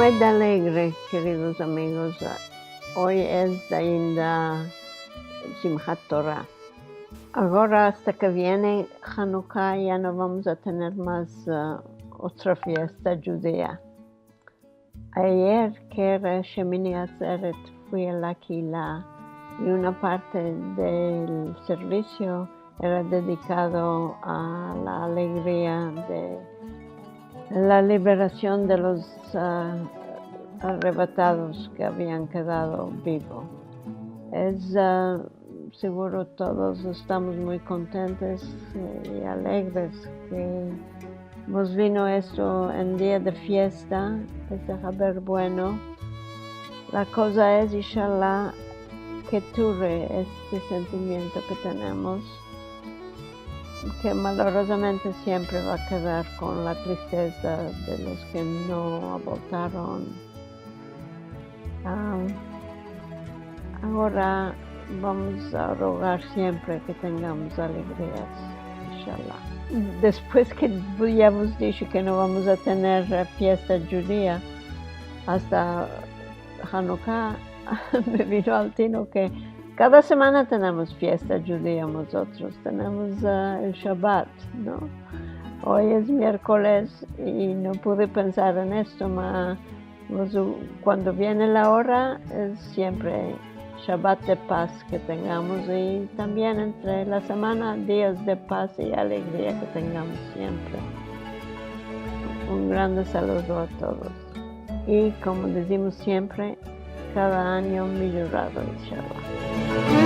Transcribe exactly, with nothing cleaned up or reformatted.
Eda alegre, keridos amigos. Oy es ainda Simhat Tora. Agora, asta ke viene Hanuka, ya no vamos a tener mas, eh, otra fiesta djudia. Ayer, ke era Shemini Atzeret, fui a la kehila i una parte del servisio era dedikado a la alegria de la liberasion de los, ah, arrebatados ke avian kedado bivo. Es, ah, siguro todos estamos muy kontentos, eh, i alegres ke mos vino esto en dia de fiesta, este haber bueno. La koza es, inshallah, ke ture este sentimiento ke tenemos, ke malorozamente siempre va a kedar kon la tristeza de los ke no abortaron. Ah, agora vamos a rogar siempre ke tengamos alegrias, inshallah. Despues ke ya vos dishe ke no vamos a tener, eh, fiesta djudia asta Hanuka, me vino al tino ke kada semana tenemos fiesta djudia mozotros. Tenemos, eh, el Shabat, no? Oy es mierkoles i no pude pensar en esto, ma Pues, u-, kuando viene la ora, es siempre Shabat de paz ke tengamos i tambien entre la semana dias de paz i alegria ke tengamos siempre. Un grande saludo a todos. I komo dizimos siempre, kada anyo mijorado, inshallah.